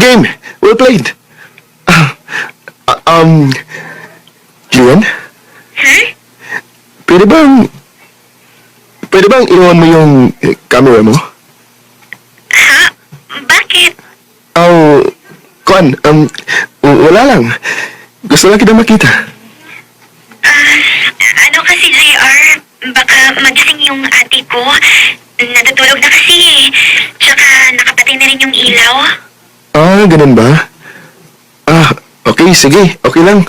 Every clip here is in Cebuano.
Good game. Well played. Julian? Sir? Pwede bang iwan mo yung camera mo? Ha? Bakit? Oh, kuan, wala lang. Gusto lang kita makita. Ano kasi, JR? Baka magising yung ate ko. Natutulog na kasi eh. Tsaka nakapatay na rin yung ilaw. Ah, ganun ba? Ah, okay, sige. Okay lang.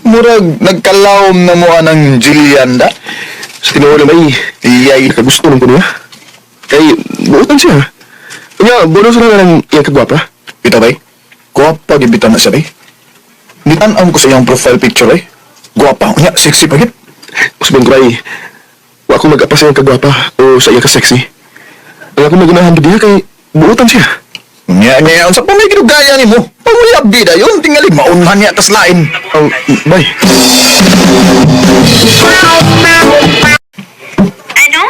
Murag nagkalawom na mo anang Jillian da. Sa tinuod na may Iyay. nakagusto ng ko niya. Kay, buotan siya. Kanya, bonus na lang iyang kagwapa. Bitaw bay? Gwapa gibitaw na siya bay. Nitan-aw ko sa iyang profile picture ay. Gwapa, unya, sexy pa gid. Usbong ko ay, wa ko mag-apa sa iyang kagwapa o sa iyang ka-sexy. Ang ako magunahan diha kay, buotan siya. Unya, unya, unsa pa may ginugaya nimo? Panguyab bida yun, tingali maunhan niya tas lain. Oh, bye. Ano?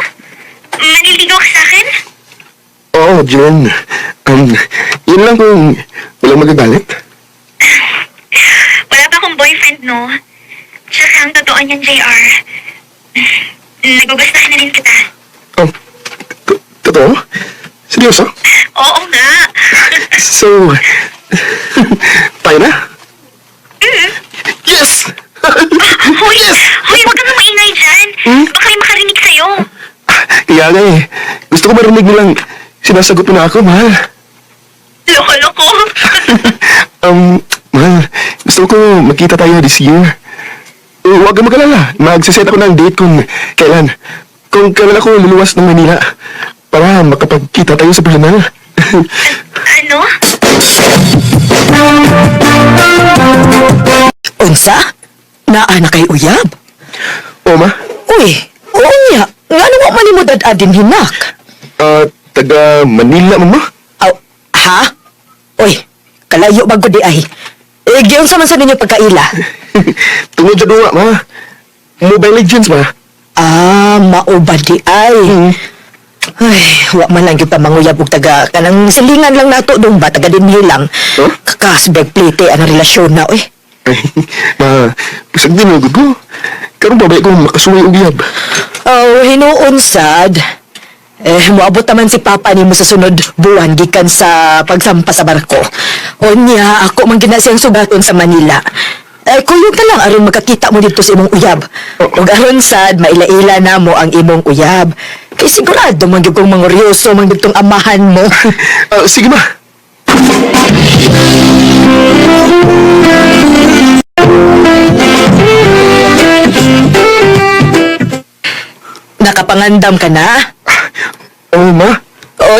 Manliligaw ka sa akin? Oo, Jillian. Yun lang kung walang magagalit. Wala pa akong boyfriend, no? Tsaka ang totoo niyan, JR. Nagugustuhan na rin kita. Oh, totoo? Seryoso? Oo nga. So, tayo na? Yes! Hoy! Hoy, huwag kang maingay dyan. Hmm? Baka may makarinig sa'yo. Kaya nga eh. Gusto ko marinig nilang sinasagot mo na ako, mahal. Loko-loko. Mahal, gusto ko magkita tayo this year. Eh, huwag kang mag-alala. Magsiset ako ng date kung kailan. Kung kailan ako luluwas ng Manila. Para makapagkita tayo sa personal. Ano? Unsa? Naa na kay uyab? O, ma? Uy, oo niya. Nga wa man nimo dad-adin hinak? Ah, taga Manila man, ma? Aw, ha? Uy, kalayo ba di ay? Eh, giunsa man sa ninyo pagkaila? Tungod sa duwa, ma. Mobile Legends, ma. Ah, mao ba di ay? Ay, wa man lang gyud pa manguyab og taga kanang silingan lang nato dong ba taga dinhi lang. Huh? Kakasbeg plite ang relasyon na uy. Ay, ma, pasag din mo, ko. Karon pa ba ko makasuway og yab? Oh, hinuon sad. Eh, moabot naman si Papa nimo sa sunod buwan gikan sa pagsampa sa barko. Onya, ako man gina siyang sugaton sa Manila. Eh, kuyog na lang aron makakita mo dito sa imong uyab. Ug aron sad maila-ila na mo ang imong uyab. Kay sigurado man gyud kong manguryoso man gyud tong amahan mo. Ah, sige, ma. Nakapangandam ka na? Oo, ma.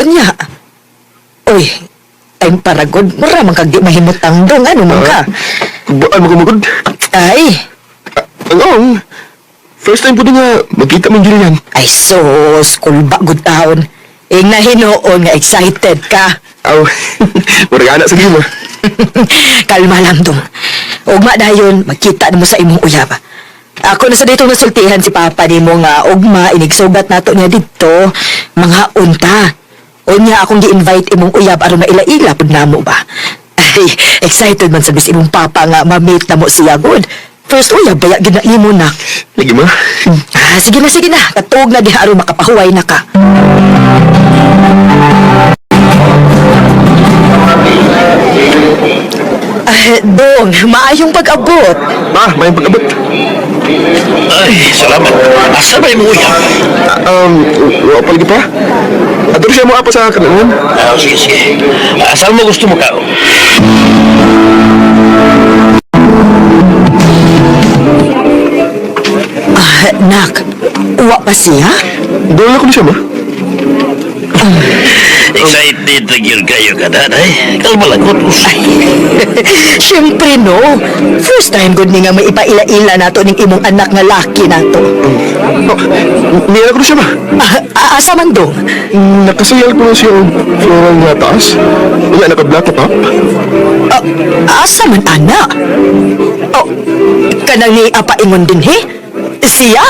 Onya. Uy, time paragod. Mura man kag di mahimutang dong. Ano man ka? Buan mo kumugod. Ay, Ang, first time po din nga magkita mong Jillian. Ay sus, kulba good taon. Ing na hinuon nga excited ka. Aw, murag ana sa gima. Kalma lang dong. Ugma dayon, magkita na mo sa imong uyab. Ako na sa dito nasultihan si Papa nimo nga ugma inigsugat nato niya didto mga unta. Unya akong gi-invite imong uyab aron maila-ila pud namo ba. Ay, excited man sa bis imong papa nga ma-meet na mo siya gud. First uyab baya gid na imo na. Lagi ma. Ah, sige na, sige na. Katog na diha aron makapahuway na ka. Ah, Dong, maayong pag-abot. Ma, may pag-abot. Ay, salamat. Asa ba imong uyab? Wa pa lagi pa. Adto siya mo apa sa kanan. Ah, sige, sige. Asa mo gusto mo kao? Ah, nak, uwa pa siya? Doon ako na siya, ma. Excited na gyud kayo ka, daday. Kalma lang ko. Siyempre, no. First time good ni nga may ipaila-ila nato ning imong anak nga laki nato. Oh, niya ko na siya, ma. Ah, asa man dong? Nakasayal ko na siya og floral nga taas. Wala naka-black top. Ah, asa man ana? Oh, kanang ni apaingon din he? Siya?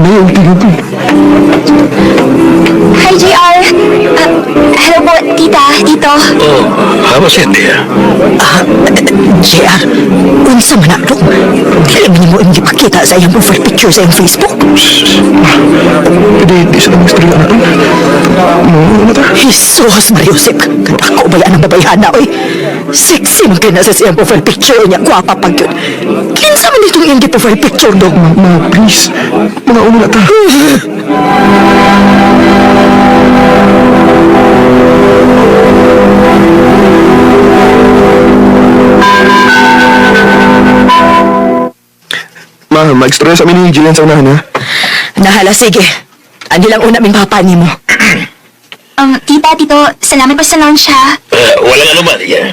Hinay ang tingin ko. Hi, JR. Ah, hello po, tita, tito. Oh, hawa siya, tiya. Ah, JR, unsa man na dong? Dili man nimo imong gipakita sa iyang profile picture sa iyang Facebook. Pwede, di sa lang istorya na to. No, ano ta? Jesus, Mariosep, kadako ba yan ang babayhana, oy? Sexy man kay nasa siyang profile picture niya, gwapa pag yun. Kinsa man itong iyang profile picture dong? Ma, please. Mga una na ta. Ma, mag-istorya sa amin ni Jillian sa unahan, ha? Nahala, sige. Andi lang una ming papa nimo. Tita, tito, salamat po sa lunch, ha. Walang anuman, yeah.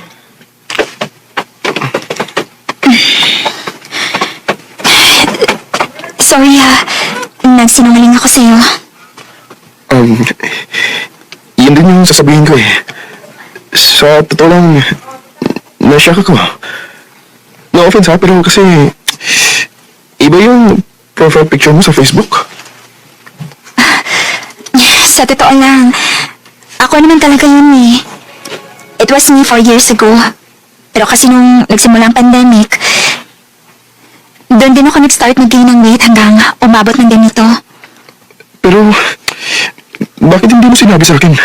Sorry, ha. Nagsinungaling ako sa'yo. Yun din yung sasabihin ko eh. Sa totoo lang, nashock ako. No offense ha, pero kasi iba yung profile picture mo sa Facebook. Sa totoo lang, ako naman talaga yun eh. It was me 4 years ago. Pero kasi nung nagsimula ang pandemic, doon din ako nag-start mag-gain ng weight hanggang umabot ng ganito. Pero, bakit hindi mo sinabi sa akin?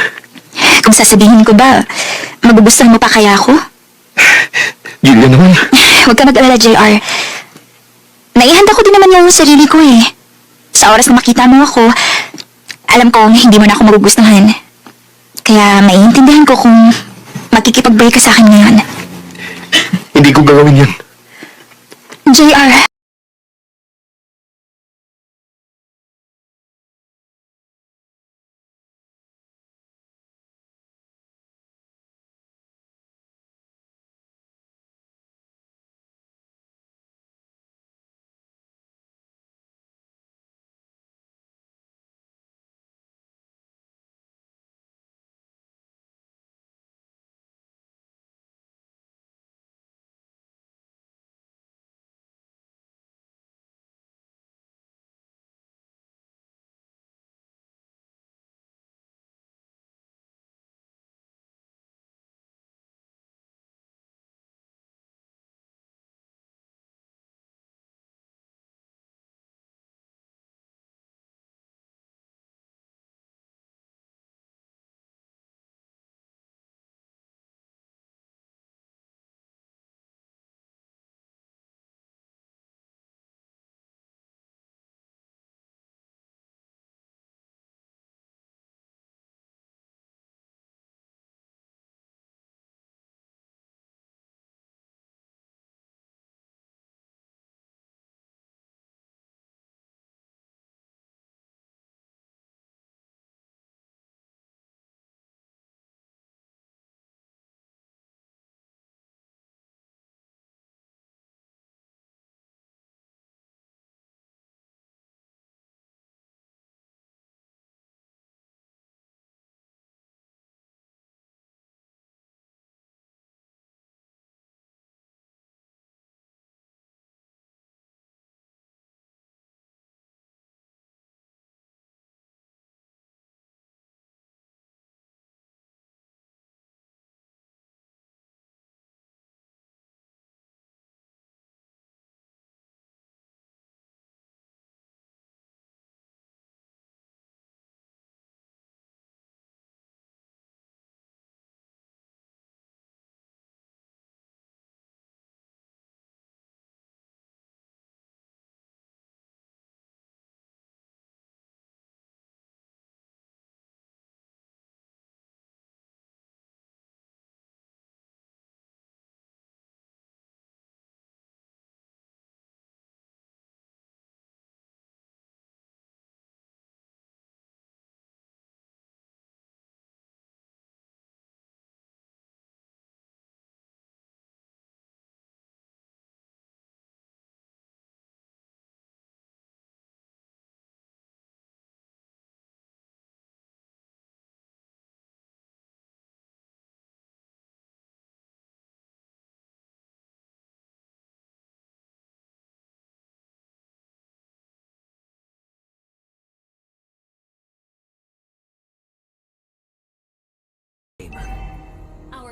Kung sasabihin ko ba, magugustuhan mo pa kaya ako? Julia naman. Huwag ka mag-alala, JR. Naihanda ko din naman yung sarili ko eh. Sa oras na makita mo ako, alam kong hindi mo na ako magugustuhan. Kaya maiintindihan ko kung makikipag-break ka sa akin ngayon. Hindi ko gagawin yan. JR,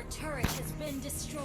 Our turret has been destroyed.